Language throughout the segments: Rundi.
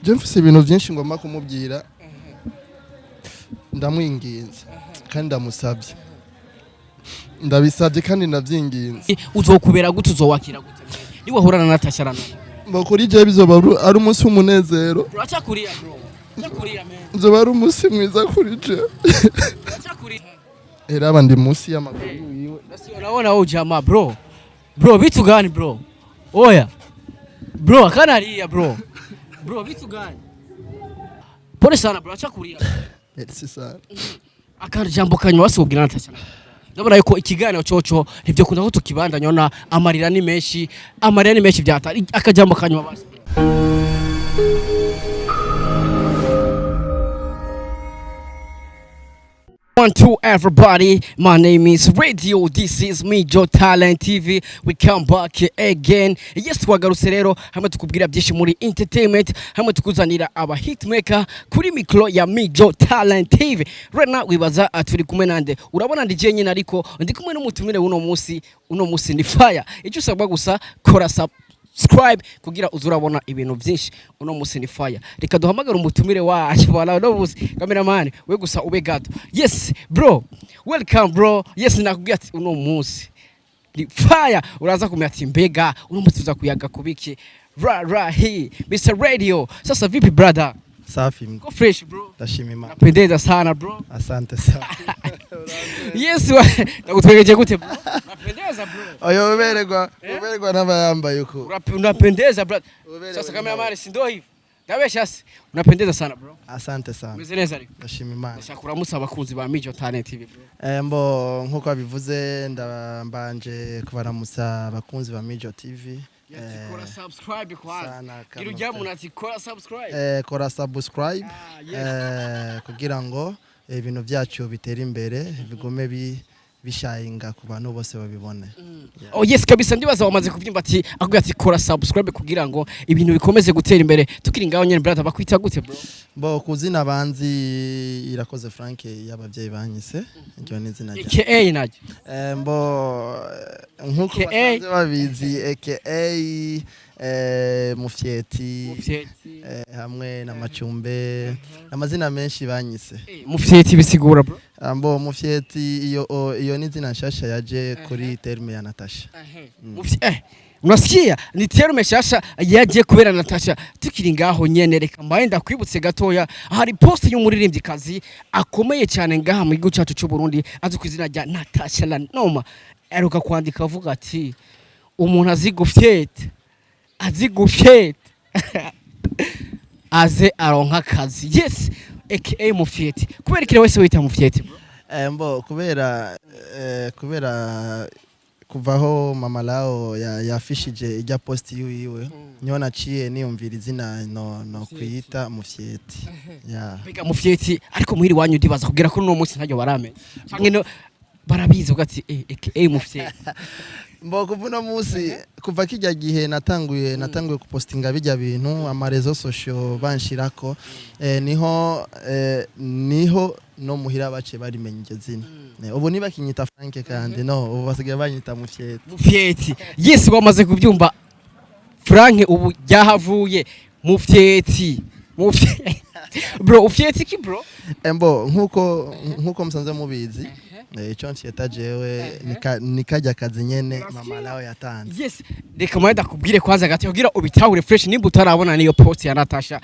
Je mfise ibintu byinshi ngomba kumubwira. Ndamwinginze kandi ndamusabye, ndabisabye kandi ndabyinginze. Uzokubera gute? Uzowakira gute niwahura na Natasha Lanoma? Mba kuri je bizoba ari umunsi w'umunezero. Bro, acha kulia bro, acha kulia man. Nzoba ari umunsi mwiza kuri je. Acha kulia. Eraba, ndi munsi y'amaguru yiwe. Basi unaona wewe jamaa, bro, bro, vitu gani bro? Oya bro, akana lia bro, bro, vitu gani? Pole sana bro, acha kulia. Merci sana. Akajambo kanyuma basubwira Natasha. Ndabona yuko ikiganiro coco ntivyokunda ko tukibandanya, ona amarira ni menshi, amarira ni menshi vyata. Akajambo kanyuma basi. One, two, everybody. My name is Radio. This is me, Joe Talent TV. We come back again. Yes, twagarutse rero hamwe tukubwira byinshi muri entertainment, hamwe tukuzanira aba hitmaker kuri micro ya me, Joe Talent TV. Right now wibaza turi kumwe nande? Urabona ndi jenyine, ariko ndi kumwe n'umutumire uno munsi. Uno munsi ni fire. Icyo usabwa gusa, kora subscribe kugira uzurabona ibintu byinshi. Uno munsi ni fire. Reka duhamagare umutumire wacu wala uno munsi. Cameraman we gusa ube gato. Yes bro, welcome bro. Yes, nakubwiye ati uno munsi ni fire. Uraza kumenya ati mbega uno munsi tuza kuyaga kubiki? Ra ra he Mr Radio. Sasa vipi brother? Safi. Go fresh bro. Ndashima Imana. Napendeza sana bro. Asante sana. Yes, ndagutwegeje gute bro? Unapendeza bro. Oyo, ubererwa n'abayambaye uko. Unapendeza bro. Uberewe Sasa nawe. Cameraman, si ndio hivyo? Ndabesha si? Unapendeza sana bro. Asante sana. Umeze neza ariko? Ndashima Imana. Ndashaka kuramutsa abakunzi ba Mijo Talent TV bro. Mbo nkuko babivuze, ndabanje kubaramutsa abakunzi ba Mijo TV. Kora subscribe kwanza. Sana. Gira Kamata. ujya muntu ati kora subscribe. Kora subscribe. Ah, yes. Kugira ngo ibintu byacu bitere imbere, bigume bishayinga ku bantu bose babibone. Oh yes, kabisa. Ndibaza wamaze kubyumva ati akubwira ati kora subscribe kugira ngo ibintu bikomeze gutera imbere. Tukiri ngaho nyene brother, bakwita gute bro? Mbo kuzina banzi Irakoze Frank, y'abavyeyi banyise, iryo ni izina rya AKA naje. Mbo nkuko AKA. basanzwe babizi, aka Mufyeti. Mufyeti. Hamwe na Macumbe, amazina menshi banyise. Mufyeti bisigura bro? Mbo Mufyeti iyo ni izina nshasha yaje kuri terme ya Natasha. Unasikia ni terme shasha yaje kubera Natasha. Tukiri ngaho nyene, reka mbaye ndakwibutse gatoya, hari post y'umuririmbyikazi akomeye cyane ngaha mu gihugu cyacu cy'u Burundi azwi ku izina rya Natasha Lanoma, aheruka kwandika avuga ati umuntu azi gufyeta, azi gufyeta aze aronka akazi. Yes, aka Mufyeti. Kubera ikire wese wita Mufyeti bro? Mbo kubera kuvaho mama lao yafishije ijya post yiwe, niho naciye niyumvira izina no kwiyita Mufyeti, yeah. Mbega Mufyeti, ariko muhiri wanyu ndibaza kugira ko uno munsi ntaryo baramenya canke no barabizi uvuga ati aka Mufyeti? Mbo kuva uno munsi, kuva kijya gihe natanguye kupostinga bijya bintu ama réseaux sociaux banshirako, niho no muhira baciye barimenya iryo zina. Ubu nibakinyita Frank kandi no ubu basigaye banyita Mufyeti. Mufyeti, yes, wamaze kubyumva. Frank ubu ryahavuye Mufyeti. Mufyeti bro, ufyeti ki bro? Mbo nkuko musanze mubizi, ico nshyeta jewe ni kajya kazi nyene mama nawe yatanze. Yes, reka mwe ndakubwire kwanza gato kugira ubitahure fresh nimba utarabona niyo post ya Natasha.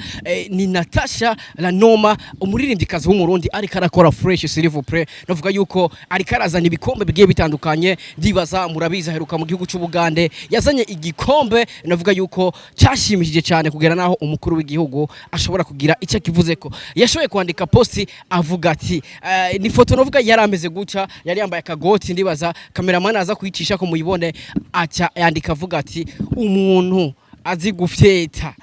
Ni Natasha Lanoma, umuririmbyikazi w'Umurundi ariko arakora fresh, s'il vous plaît. Navuga yuko ariko arazana ibikombe bigiye bitandukanye. Ndibaza murabizi, aheruka mu gihugu cy'Ubugande yazanye igikombe, navuga yuko cyashimishije cyane kugera naho umukuru w'igihugu ashobora kugira icyo akivuze ko yashoboye kwandika post avuga ati ni foto navuga yari ameze guca, yari yambaye akagoti. Ndibaza cameraman aza kuyicisha ko muyibone. Aca yandika avuga ati umuntu azi gufyeta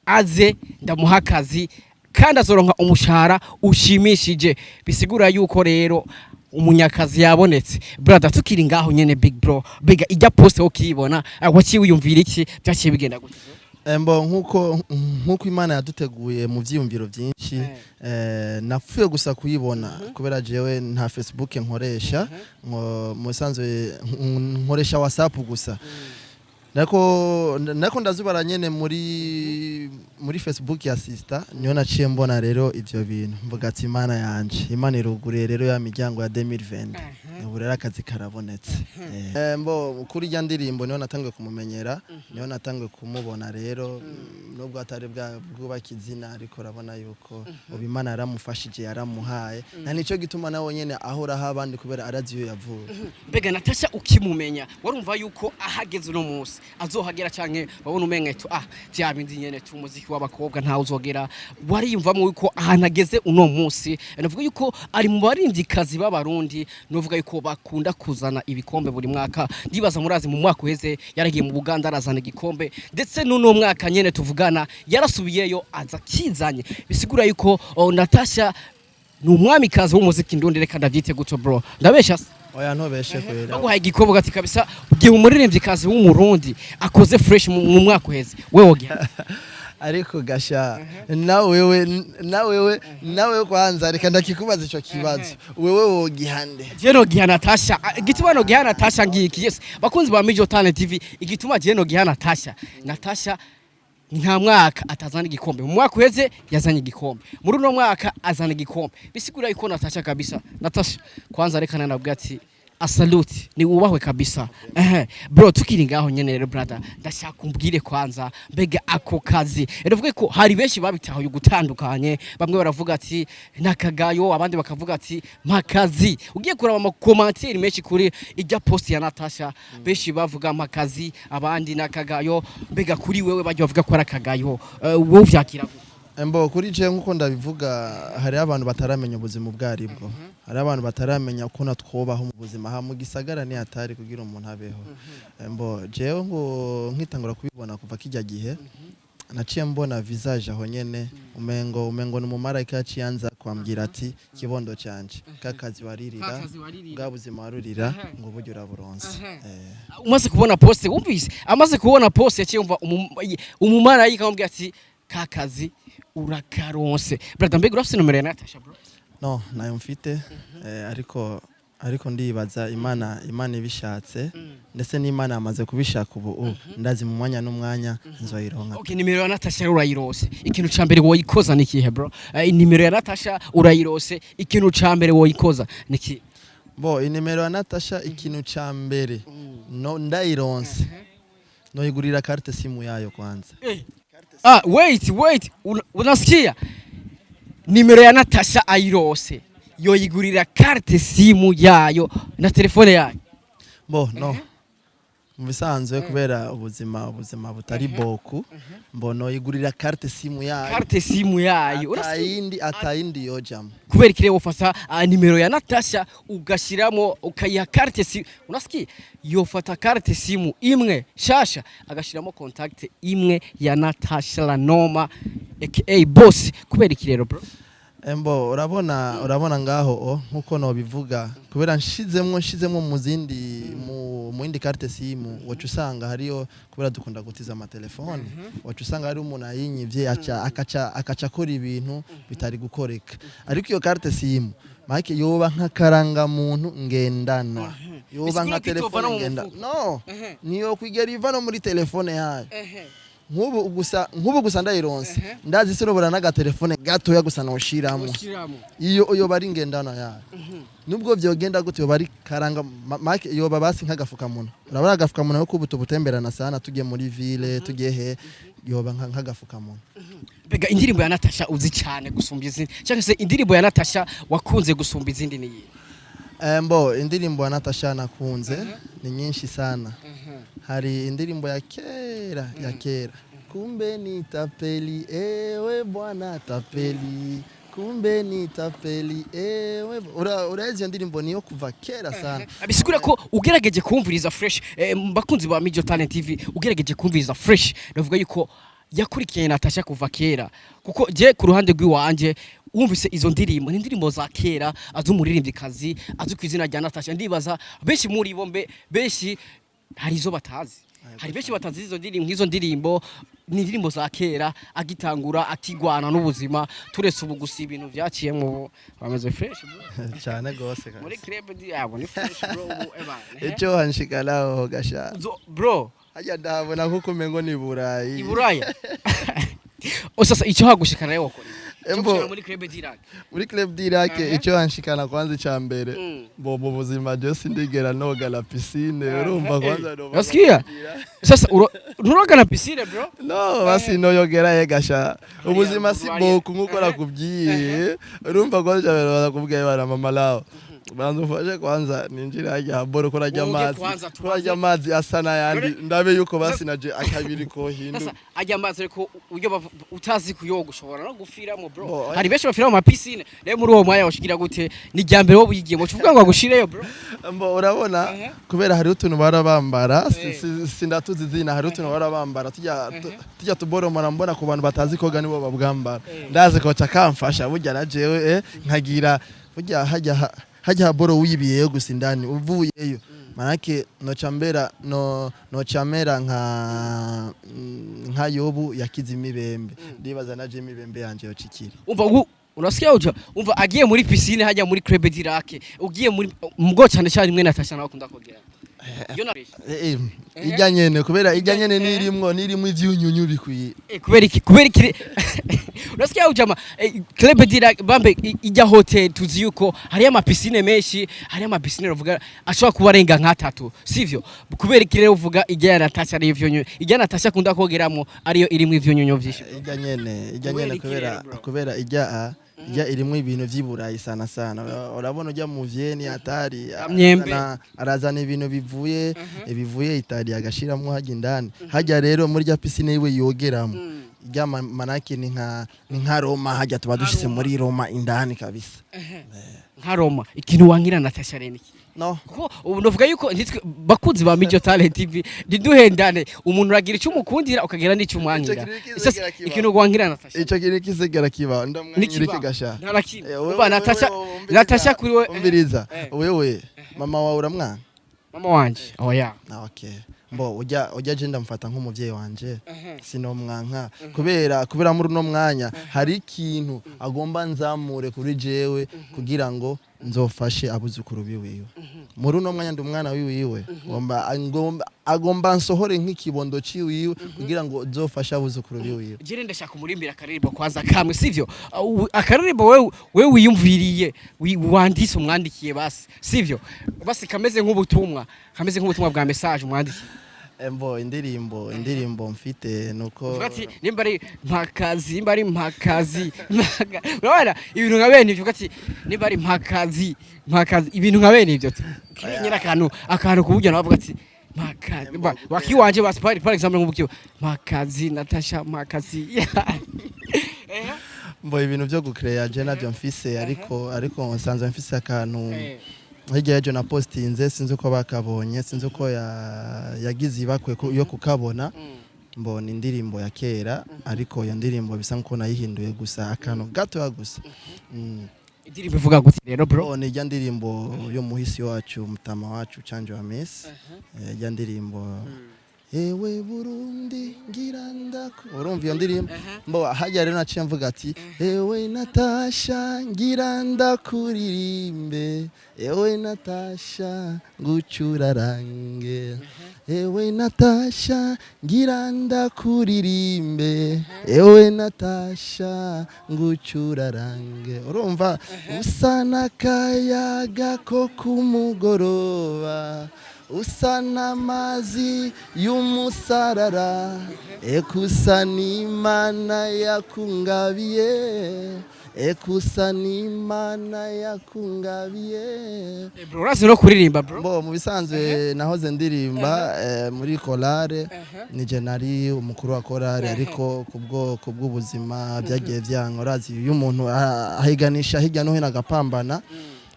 aze ndamuha akazi kandi azoronka umushahara ushimishije. Bisigura yuko rero umunyakazi yabonetse. Brother, tukiri ngaho nyene, big bro, biga ijya post ukiyibona, waciye wiyumvira iki? Byaciye bigenda gute? Mbo nkuko Imana yaduteguye mu vyiyumviro byinshi, napfuye gusa kuyibona kubera jewe nta Facebook nkoresha, ngo musanzwe nkoresha WhatsApp gusa. Nako ndazibara nyene muri Facebook ya sister, niyo naciye mbona rero ivyo bintu, mvuga ati: "Imana yanje, Imana iruguriye rero ya miryango ya 2020, ubu rero akazi karabonetse." Mbo kuri rya ndirimbo niho natangiye kumumenyera, niho natangiye kumubona rero, nubwo atari bwa bwubaka izina, ariko urabona yuko ubu Imana yaramufashije, yaramuhaye, na nico gituma nawe nyene ahoraho abandi, kubera arazi iyo yavuye. Mbega Natasha ukimumenya, warumva yuko ahageze uno munsi azohagera, canke wabona umenga tu vya bindi nyene tu, umuziki w'abakobwa ntawe uzogera? Wariyumvamo yuko ahantu ageze uno munsi, navuga yuko ari mu barindikazi b'Abarundi, novuga yuko bakunda kuzana ibikombe buri mwaka. Ndibaza murazi, mu mwaka uheze yaragiye mu Buganda arazana igikombe, ndetse n'uno mwaka nyene tuvugana yarasubiyeyo aza kizanye. Bisigura yuko Natasha ni umwamikazi w'umuziki ndundi. Reka ndavyite gutyo, bro, ndabesha se? Oya, ntobeshe kwera. Baguhaye igikombe ugati kabisa, gihe umuririmvyikazi w'Umurundi akoze fresh mu mwaka uheze, wewe wogiha? Ariko gasha, na wewe kwanza reka ndakikubaza ico kibazo: wewe wogihande? Je nogiha Natasha. Igituma nogiha Natasha ngiki, yes, bakunzi ba Mijo Talent TV, igituma je nogiha Natasha, Natasha nta mwaka atazana igikombe. Mu mwaka uheze yazanye igikombe, muri uno mwaka azana igikombe. Bisigura yuko Natasha kabisa, Natasha kwanza reka nanabwira ati asalute, ni ubahwe kabisa. Ehe bro, tukiri ngaho nyene rero, brother, ndashaka umbwire kwanza, mbega ako kazi rero vuga ko hari benshi babitahuye gutandukanye. Bamwe baravuga ati nakagayo, abandi bakavuga ati makazi. Ugiye kuraba ama commentaires menshi kuri ijya post ya Natasha, benshi bavuga makazi, abandi nakagayo. Mbega kuri wewe, bajya bavuga ko ari akagayo, wowe uvyakira gute? Mbo kuri je, nkuko ndabivuga, hariho abantu bataramenya ubuzima ubwo aribwo, hariho abantu bataramenya ukuntu twubaho mu buzima aha mu gisagara. Ni hatari kugira umuntu abeho. Mbo jewe ngo nkitangura kubibona kuva kijya gihe naciye mbona visage aho nyene, umengo ni umumarayika yaciye anza kwambwira ati: "Kibondo canje, kakazi waririra, bwa buzima warurira, ngo buryo uraburonse." Umaze kubona post, wumvise, amaze kubona post yaciye yumva umumarayika amubwira ati: "Kakazi urakaronse." Brother, mbega urafise nomero ya Natasha, bro? No, nayo mfite, ariko ndibaza Imana ibishatse, ndetse n'Imana yamaze kubishaka ubu, ndazi mu mwanya n'umwanya nzoyironka. Okay, nimero ya Natasha rero urayirose, ikintu ca mbere woyikoza ni ikihe, bro? Nimero ya Natasha urayirose, ikintu ca mbere woyikoza ni iki? Bo inimero ya Natasha, ikintu ca mbere, no ndayironse, noyigurira carte simu yayo kwanza. Ah, wait, wait. Unasikia? Nimero ya Natasha ayirose, yoyigurira carte simu yayo na telefone yayo. Bo no mu bisanzwe, kubera ubuzima butari boku, mbo noyigurira carte simu yayo. Carte simu yayo. Unasikia? Atayindi yojamo. Kubera ikire wofata nimero ya Natasha ugashiramo, ukayiha carte simu, unasikia? Yofata carte simu imwe shasha, agashiramo contact imwe ya Natasha Lanoma aka Boss. Kubera iki rero, bro? Embo urabona ngaho nkuko nobivuga, kubera nshizemwo mu zindi mu yindi carte simu, wacu usanga hariyo, kubera dukunda gutiza amatelefone, wacu usanga hari umuntu ayinyivye, aca akaca akora ibintu bitari gukoreka. Ariko iyo carte simu make yoba nk'akarangamuntu ngendanwa, yoba Bisigura nka ko itova telefone no mu ngenda mufuko. No, niyo kwigera iva no muri telefone yayo. Nk'ubu gusa ndayironse, ndazi sinobora n'agatelefone gatoya gusa noshiramo. Iyo yoba ari ngendana yayo, nubwo vyogenda gute, yoba ari karanga make, yoba basi nk'agafukamunwa. Urabona agafukamunwa ko ubu tubutemberana sana, tugiye muri ville, tugiye he, yoba nk'agafukamunwa. Mbega indirimbo ya Natasha uzi cyane gusumba izindi, cyangwa se indirimbo ya Natasha wakunze gusumba izindi ni iyihe? Mbo indirimbo ya Natasha nakunze ni nyinshi sana. Hari indirimbo ya kera ya kera: "Kumbe ni tapeli ewe bwana tapeli, kumbe ni tapeli ewe." Urazi iyo ndirimbo niyo kuva kera sana. Bisigura ko ugerageje kumviriza fresh, bakunzi ba Mijo Talent TV, ugerageje kumviriza fresh, ndavuga yuko yakurikiye Natasha kuva kera, kuko je ku ruhande rw'iwanje wumvise izo ndirimbo ni indirimbo za kera az'umuririmbyikazi azwi ku izina rya Natasha. Ndibaza benshi muri bo, mbe benshi hari izo batazi, hari benshi batazi izo ndirimbo. Nk'izo ndirimbo ni indirimbo za kera agitangura, akigwana n'ubuzima. Turetse ubu gusa ibintu byaciyemo, bameze fresh, bro. Cyane gose Muri kabisa. club yabo ni fresh, bro, ubu eba. Icyo hanshikalaho gasha. Bro. Hajya ndahabona nkuko umengo ni Burayi. I Buraya. O sasa icyo hagushikana rero wakora iki? Embo. Icyo gushikana muri Club du Lac. Muri Club du Lac, icyo hanshikana kwanza icya mbere, bo mu buzima je sindigera noga la piscine, urumva, kwanza nova. Nasikia? Sasa nturoga na piscine, bro? No, basi noyogera yegasha ubuzima si Hariya. boku nkuko nakubwiye. Urumva, kwanza icya mbere barakubwiye bara mama lao, banza ufashe kwanza ninjire hajya boro ko rajya Woge amazi kwanza, ko rajya amazi asa n'ayandi, ndabe yuko basi naje akabiri kohinduka. Sasa ajya amazi, ariko uburyo utazi kuyoga ushobora no gufiramo, bro. Bo, Hari benshi bafira mu mapiscine. Rero muri uwo mwanya washigira gute? Ni irya mbere wowe uyigiyemo, uvuga ngo agushireyo, bro? Mbo urabona, kubera hari utuntu barabambara, sindatuzi izina, hari utuntu barabambara tujya tuboromora, mbona ku bantu batazi koga nibo babwambara. Ndazi koca kamfasha burya na jewe, nkagira burya hajya hajya haboro wibiyeyo gusa indani uvuyeyo, manake noca mbera no noca mera nka Yobu yakize imibembe. Ndibaza na je imibembe yanje yocikira. Umva ubu unasikia uja umva agiye muri piscine hajya muri Club du Lac, ugiye muri mubwo cyane cyane imwe Natasha nawe akunda kogera iyo na Ijya nyene, kubera ijya nyene nirimwo ivyunyunyu bikwiye. Kubera iki? Kubera iki? Unasikia ujama, Club du Lac bambe ijya hotel, tuzi yuko hari ama piscine menshi, hari ama piscine uvuga ashobora kuba arenga nk'atatu, sivyo? Kubera iki rero uvuga ijya ya Natasha ari ivyunyunyu, ijya Natasha akunda kogeramo ariyo irimo ivyunyunyu vyinshi? Ijya nyene, ijya Kubera nyene. iki Kubera rero, bro? Kubera ijya irimwo ibintu vy'Iburayi sana sana. Urabona ujya mu vyeni atari Myembe. arazana ibintu bivuye Italia agashiramwo hajya indani hajya. Rero muri rya piscine yiwe yogeramo ijya manake ni nka Roma hajya, tuba dushitse muri Roma indani kabisa. Nka Roma. Ikintu wangira Natasha rero iki? No. Kuko ubu ndavuga yuko ntitwe bakunzi ba Mijo Talent TV, ntiduhendane, umuntu uragira icyo umukundira ukagira n'icyo umwangira. Ico kintu Sasa, kizigera kibaho. ikintu wangira Natasha. Ico kintu kizigera kiba ndamwanyira. Nikiba. Iki gasha. Nta na kimwe. Wewe- Umva Natasha, wewe, umviriza. Natasha kuri we. Umviriza, wewe mama wawe uramwana? Mama wanje, oya. Ah, okay. Mbo ujya je ndamufata nk'umuvyeyi wanje, sinomwanka kubera muri uno mwanya hari ikintu agomba nzamure kuri jewe kugira ngo nzofashe abuzukuru biwiwe. Muri uno mwanya ndi umwana wiwiwe, agomba nsohore nk'ikibondo ciwiwe kugira ngo nzofashe abuzukuru biwiwe. Jere ndashaka umurimbira akaririmbo kwanza kamwe, sivyo? Akaririmbo wewe wiyumviriye, wanditse, umwandikiye basi, sivyo? Basi kameze nk'ubutumwa bwa message umwandikiye. Mbo indirimbo mfite nuko Uvuga ati nimba ari mpakazi, nimba ari mpakazi, urabona ibintu nka bene ivyo, uvuga ati nimba ari mpakazi, mpakazi, ibintu nka bene ivyo tu nyine, akantu kuburyo nawe avuga ati mpakazi wakiwanje basi, par exemple nk'ubukiyo mpakazi Natasha mpakazi. Mbo ibintu byo gucreya je navyo mfise, ariko nsanzwe mfise akantu hirya y'ejo na postinze, sinzi uko bakabonye, sinzi uko yagize ibakwe yo kukabona. Mbona indirimbo ya kera, ariko iyo ndirimbo bisa nkuko nayihinduye gusa akantu gatoya gusa. Indirimbo ivuga gute rero, bro? Bo, ni ijya ndirimbo yo muhisi wacu, mutama wacu Canjo wa Miss. Ijya ndirimbo "Ewe Burundi ngira ndaku", urumva iyo ndirimbo? Mbo hajya rero naciye mvuga ati: "Ewe Natasha ngira ndakuririmbe, ewe Natasha ngucurarange, ewe Natasha ngira ndakuririmbe, ewe Natasha ngucurarange." Urumva usa n'akayaga ko kumugoroba, usa n'amazi y'umusarara, ekusa n'Imana yakungabiye, ekusa n'Imana yakungabiye. Bro, urazi no kuririmba, bro? Bo, mu bisanzwe nahoze ndirimba muri chorale, nije nari umukuru wa chorale, ariko kubwo kubw'ubuzima byagiye vyanka. Urazi iyo umuntu ahiganisha hirya no hino agapambana,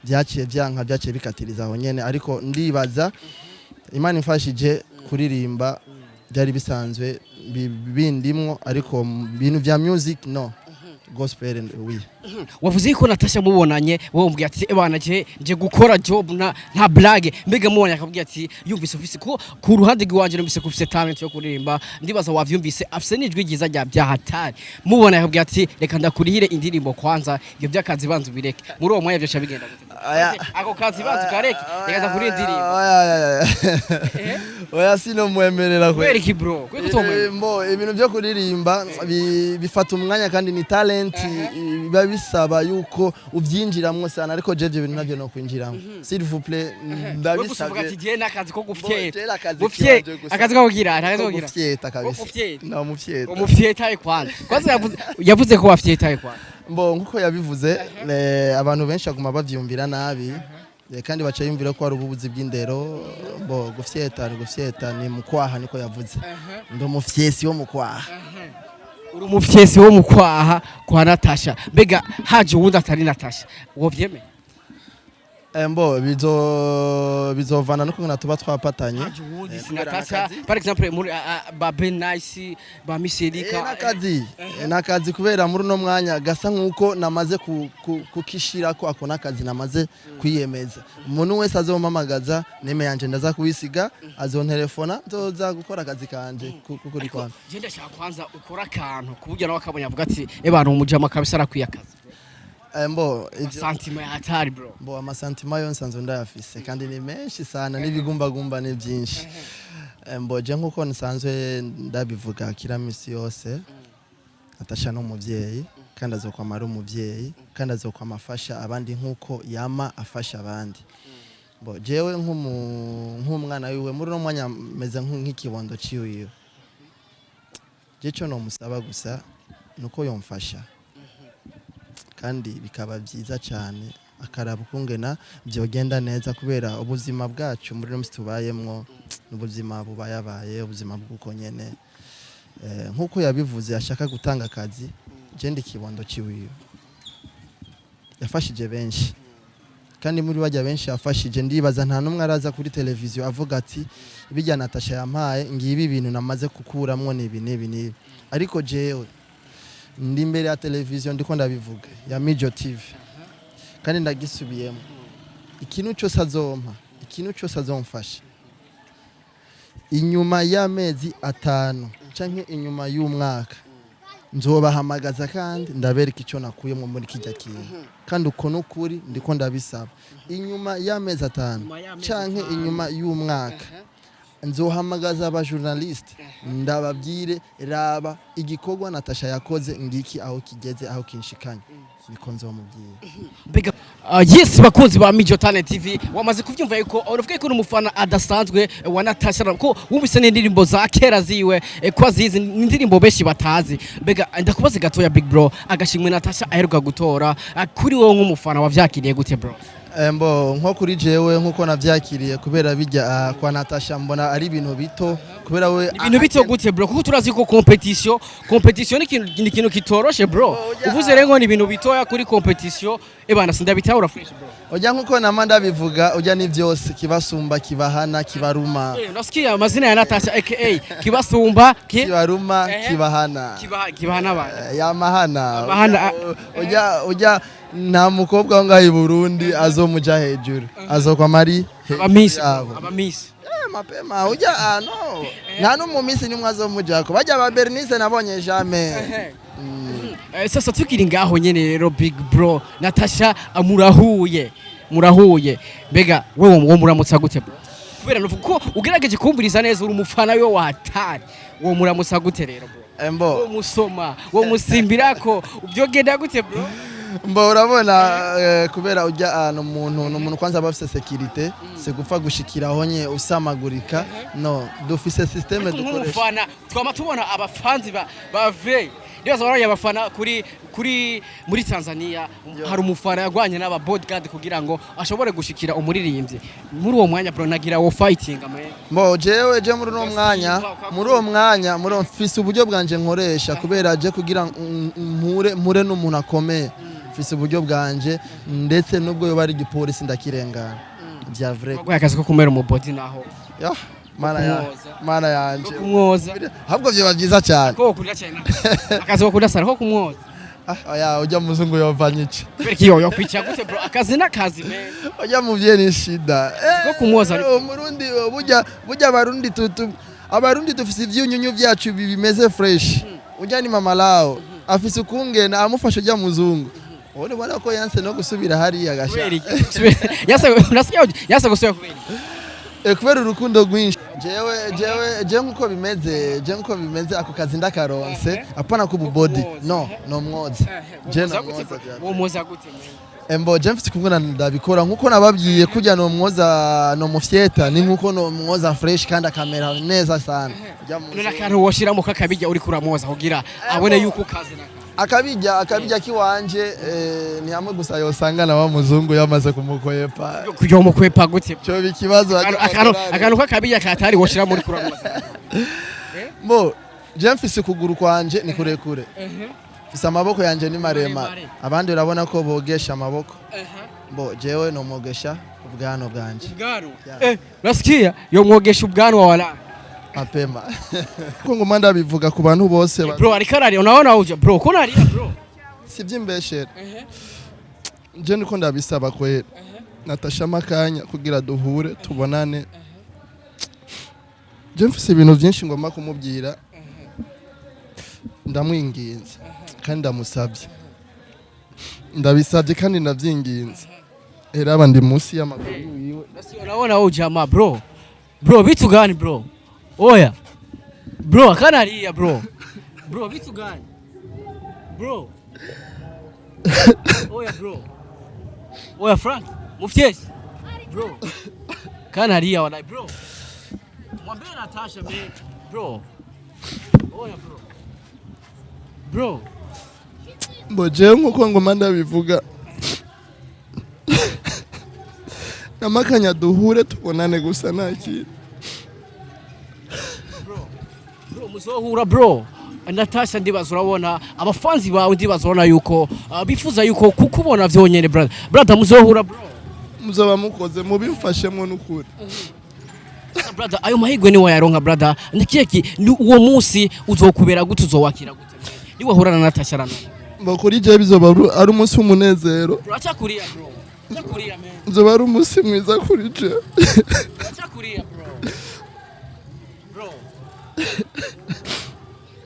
byaciye vyanka, byaciye bikatiriza aho nyene. Ariko ndibaza Imana imfashije, kuririmba byari bisanzwe bindimwo, ariko mu bintu vya music no Gospel, oui. Wavuze yuko Natasha mubonanye wowe umbwiye ati: "Ebana, je nje gukora job na nta blague." Mbega mubonye akabwira ati yumvise ufise ko ku ruhande rw'iwanje numvise ko ufise talent yo kuririmba, ndibaza wavyumvise, afise n'ijwi ryiza rya byahatari. Mubona akabwira ati: "Reka ndakurihire indirimbo kwanza, ibyo by'akazi banza ubireke." Muri uwo mwanya vyosha bigenda gute? Aya. Ako kazi banza ukareke, reka ndakurihire indirimbo. Oya, oya, sinomwemerera. Kubera iki, bro? Kubera utomwemera? Mbo ibintu byo kuririmba bifata umwanya kandi ni talent, biba bisaba yuko ubyinjiramwo sana, ariko je ivyo bintu navyo no kwinjiramo, s'il vous plaît. Wewe gusa uvuga ati Ndabisabye. je n'akazi ko gufyeta. Bo, akazi Gufye kiwanje gusa. Akazi ko kugira, akazi ko Ko kugira. gufyeta kabisa. Gufyeta. No mufyeta. Umufyetaye kwanza, kwanza yavuze ko wafyetaye kwanza. Mbo nkuko yabivuze, abantu benshi baguma bavyumvira nabi, kandi baca yumvira ko ari ububuzi bw'indero. Mbo gufyeta ni gufyeta, ni mukwaha, niko yavuze, ndi umufyesi wo mukwaha. Uri umufyesi wo mu kwaha kwa Natasha. Mbega haje uwundi atari Natasha, wovyemeye? Mbo bizovana n'ukuntu tuba twapatanye. Haje uwundi si Kubera Natasha, n'akazi. par exemple muri ba Ben Nice, ba Miss Erika. N'akazi, n'akazi, kubera muri uno mwanya gasa nk'uko namaze kukishirako ako n'akazi namaze kwiyemeza. Umuntu wese azompamagaza, neme yanje ndaza kubisiga, azontelefona, nzoza gukora akazi kanje kukuri Ariko kwanjye. je ndashaka kwanza ukora akantu ku buryo nawe akabonye avuga ati: "Ebana, umujama kabisa arakwiye akazi." Mbo ivyo Sentiments ya hatari, bro. Mbo ama sentiments yo nsanzwe ndayafise kandi ni menshi sana, n'ibigumbagumba ni byinshi. Mbo je nkuko nsanzwe ndabivuga kila misi yose, Natasha ni umuvyeyi kandi azokwama ari umuvyeyi kandi azokwama afasha abandi nkuko yama afasha abandi. Mbo jewe nk'umwana wiwe muri uno mwanya meze nk'ikibondo ciwiwe. Je ico nomusaba gusa nuko yomfasha kandi bikaba byiza cyane, akaraba ukungena byogenda neza, kubera ubuzima bwacu muri ino minsi tubayemwo ni ubuzima bubayabaye, ubuzima bw'uko nyene. Nk'uko yabivuze ashaka gutanga akazi, je ndi kibondo ciwiwe. Yafashije benshi kandi muri bajya benshi yafashije, ndibaza nta n'umwe araza kuri televiziyo avuga ati: "Bijya Natasha yampaye, ngibi ibintu namaze kukuramwo nibi nibi nibi." Ariko jewe ndi imbere ya televiziyo ndiko ndabivuga ya Mijo TV kandi ndagisubiyemo: ikintu cyose azompa, ikintu cyose azomfasha, inyuma y'amezi 5 canke inyuma y'umwaka nzobahamagaza kandi ndabereka icyo nakuyemo muri kijya kintu. Kandi uko n'ukuri ndiko ndabisaba, inyuma y'amezi 5 Inyuma y'amezi canke 5. inyuma y'umwaka nzohamagaza aba journaliste ndababwire: "Raba igikorwa Natasha yakoze, ngiki aho kigeze, aho kinshikanye." Niko nzomubwira. Mbega yes, bakunzi ba Mijo Talent TV, wamaze kuvyumva yuko uravuga yuko uri umufana adasanzwe wa Natasha, ko wumvise n'indirimbo za kera ziwe, ko azizi, ni indirimbo benshi batazi. Mbega ndakubaze gatoya, big bro, agashimwe Natasha aheruka gutora, kuri wowe nk'umufana wavyakiriye gute, bro? Mbo nko kuri jewe nkuko navyakiriye, kubera bijya kwa Natasha mbona ari ibintu bito, kubera we Ibintu bito gute, bro? Kuko turazi ko competition ni ikintu kitoroshe, bro. Oh, yeah. Uvuze rero ngo ni ibintu bitoya kuri competition, ebana, sindabitahura fresh, bro. Ujya nkuko nama ndabivuga, ujya ni byose kibasumba kibahana kibaruma. Unasikia amazina ya Natasha aka Kibasumba ki Kibaruma. Ehe. Kibahana. Kibahana abantu. Yamahana. Amahana. Ujya nta mukobwa wo ngaho i Burundi azomuja hejuru, azokwama ari hejuru Aba miss. yabo. Aba miss. Mapema ujya, no, nta n'umumisi nimwe azomujako, bajya ba Bernice nabonye jamais. Sasa tukiri ngaho nyene rero, big bro, Natasha murahuye, murahuye, mbega wewe wo muramutsa gute, bro? Kubera nuvuga ko ugerageje kumviriza neza, uri umufana we wa hatari, wo muramutsa gute rero, bro? Mbo Wo musoma, wo musimbirako, uvyogenda gute, bro? Mbo urabona, kubera ujya ni umuntu kwanza aba afise sécurité, si gupfa gushikiraho nye usamagurika, no dufise système Ariko dukoresha. Nk'umufana twama tubona abafanzi ba vrai, ndibaza baraye abafana kuri muri Tanzania hari umufana yagwanye n'aba bodyguard kugira ngo ashobore gushikira umuririmbyi muri uwo mwanya. Bro, nagira wo fighting man. Mbo jewe je muri uno mwanya, muri uwo mwanya, muri uwo mfise uburyo bwanje nkoresha, kubera je kugira mpure n'umuntu akomeye, mfise uburyo bwanje, ndetse nubwo yoba ari igipolisi ndakirengana vya vrai. Baguhaye akazi ko kumera umubody naho? Ya mana ya Kumwoza. Mana yanje. Ko kumwoza. Ahubwo vyoba byiza cyane. Ko kurya cyane, akazi ko kurya sana ko kumwoza. Ah, oya, ujya muzungu yovanye iki? Kubera iki yo kwicara gute, bro? Akazi n'akazi, man. Ujya muvyeyi ni shida. Ko kumwoza ariko. Umurundi burya, burya abarundi tutu, abarundi dufise ivyunyunyu vyacu bimeze fresh. Ujya ni mama lao afise ukungena amufasha ujya muzungu, ubundi ubona ko yanse no gusubira hariya gasha. Kubera iki? Yasa unasikia, yasa gusubira kubera iki? Kubera urukundo rwinshi. Jewe nkuko bimeze ako kazi ndakaronse, apana ku bubodi no nomwoza je Womuza gute, nomwoza bro? vya. Womuza gute, man? Embo je mfite kumwe ndabikora nkuko nababwiye, kujya nomwoza nomufyeta ni nkuko nomwoza fresh kandi akamera neza sana. Ujya mu None akantu woshiramo kakabijya uri kuramwoza kugira abone yuko kazi n'akazi? Akabijya kiwanje, ni hamwe gusa yosanga na wa muzungu yamaze kumukwepa. Kugira mukwepa gute? Cyo ikibazo. Akantu kakabijya katari woshiramo uri kuramwoza. Mbo je mfise ukuguru kwanje ni kurekure, mfise amaboko yanje ni maremare. Maremare. Abandi urabona ko bogesha amaboko, mbo jewe nomogesha ubwanwa bwanje. Ubwanwa? Yeah. Nasikia yomwogesha ubwanwa wala. Mapema ko ngoma ndabivuga ku bantu bose Bro, ariko ararira, unaona uja bro ko narira, bro. Si by'imbeshere, je niko ndabisaba kwera Natasha makanya kugira duhure tubonane. Je mfise ibintu byinshi ngomba kumubwira. Ndamwinginze kandi ndamusabye, ndabisabye kandi ndabyinginze. Eraba ndi munsi y'amaguru yiwe. Nasikia, unaona huyu jamaa, bro. Bro, vitu gani, bro? Oya. Bro, akanalia, bro. Bro, vitu gani? Bro. Oya, bro. Oya, Frank, mufyesi. Bro. Kanalia walai, bro. Mwambie Natasha, man. Bro. Oya, bro. Bro. Mbo jewe nkuko ngoma ndabivuga, namakanya duhure tubonane gusa, nta kintu. Bro, muzohura, bro. Natasha, ndibaza urabona abafanzi bawe, ndibaza urabona yuko bifuza yuko kukubona vyonyene, brother. Brother, muzohura, bro. Muzoba mukoze mubimfashemwo n'ukuri. Sasa, brother, ayo mahirwe ni wayaronka, brother. Nikiye ki ni uwo munsi uzokubera gute, uzowakira gute ni wahura na Natasha rano? Mbo kuri jewe bizoba ari umunsi w'umunezero. Bro, acha kulia, bro. Acha kulia, man. Uzoba ari umunsi mwiza kuri jewe. Acha kulia, bro. Bro.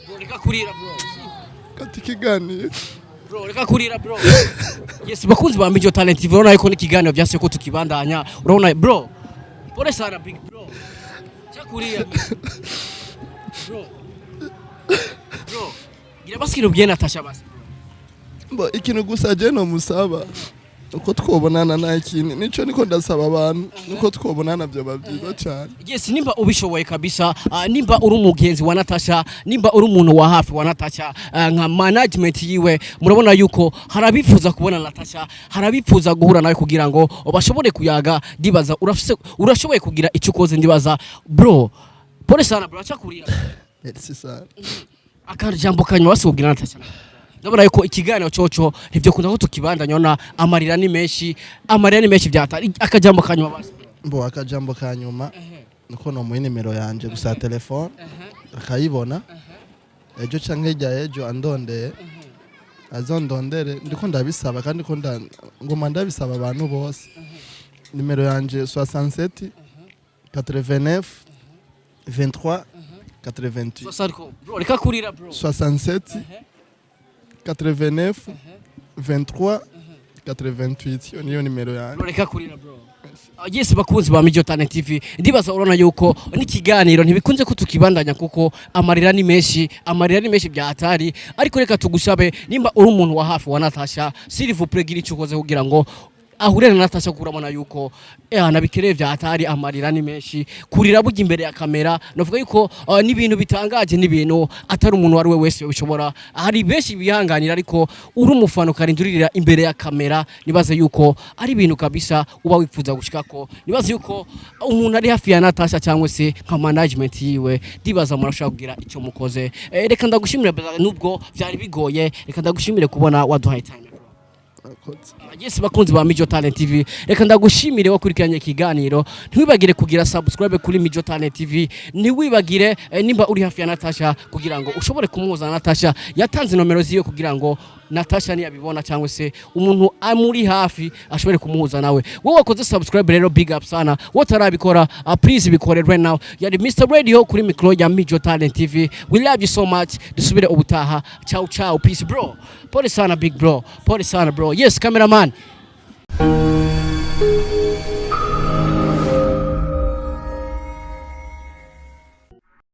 Bro, reka kurira, bro. Kati ikiganiro. Bro, reka kurira, bro. Yes, bakunzi ba Mijo Talent TV, urabona yuko n'ikiganiro vyase ko tukibandanya. Urabona, bro. Pole sana, big bro. Acha kulia, man. Bro. Bro. Gira basi ubwiye Natasha basi. Mbo ikintu gusa je nomusaba uko twobonana, nta kintu nico niko ndasaba abantu, nuko twobonana vyoba byiza cyane. Yes, nimba ubishoboye kabisa, nimba uri umugenzi wa Natasha, nimba uri umuntu wa hafi wa Natasha, nka management yiwe, murabona yuko harabifuza kubona Natasha, harabifuza guhura nawe kugira ngo bashobore kuyaga. Ndibaza urafise, urashoboye kugira icyo ukoze, ndibaza, bro. Pole sana, bro, acha kurira. Merci sana. Akajambo kanyuma basi kubwira Natasha. Ndabona yuko ikiganiro coco ntivyo ko tukibandanya, na amarira ni menshi, amarira ni menshi byatari. Akajambo kanyuma basi. Mbo akajambo ka nyuma nuko nomuha inimero yanje gusa ya telefone akayibona, ejo canke hirya ejo andondeye, azondondere. Ndiko ndabisaba kandi ko ngoma ndabisaba abantu bose. Nimero yanje 67 89 23 88. Sarko, bro, reka kurira, bro. 67 89 23 88, iyo niyo nimero yanje. Bro, reka kurira, bro. Yes, bakunzi ba Mijo Talent TV, ndibaza urabona yuko n'ikiganiro ntibikunze ko tukibandanya kuko amarira ni menshi, amarira ni menshi bya hatari. Ariko reka tugusabe, nimba uri umuntu wa hafi wa Natasha, s'il vous plaît, gira icyo ukoze kugira ngo ahure na Natasha, kuko urabona yuko nabikereye bya hatari, amarira ni menshi. Kurira burya imbere ya kamera, navuga yuko n'ibintu bitangaje, n'ibintu atari umuntu uwo ari we wese bishobora. Hari benshi bihanganira, ariko uri umufana ukarinda uririra imbere ya kamera, nibaze yuko ari ibintu kabisa uba wifuza gushikako. Nibaze yuko umuntu ari hafi ya Natasha cyangwa se nka management yiwe, ndibaza murashobora kugira icyo mukoze. Reka ndagushimire brother, nubwo byari bigoye, reka ndagushimire kubona waduhaye time. Murakoze. Yes, bakunzi ba Mijo Talent TV, reka ndagushimire wakurikiranye ikiganiro. Ntiwibagire kugira subscribe kuri Mijo Talent TV. Ntiwibagire nimba uri hafi ya Natasha kugira ngo ushobore kumuhuza na Natasha, yatanze nomero ziwe kugira ngo Natasha niyabibona cyangwa se umuntu amuri hafi ashobore kumuhuza nawe. Wowe wakoze subscribe rero, big up sana. Wowe utarabikora, please bikore right now. Yari Mr Radio kuri micro ya Mijo Talent TV. We love you so much. Dusubire ubutaha. Ciao ciao, peace bro. Pole sana big bro, pole sana bro. Yes, cameraman.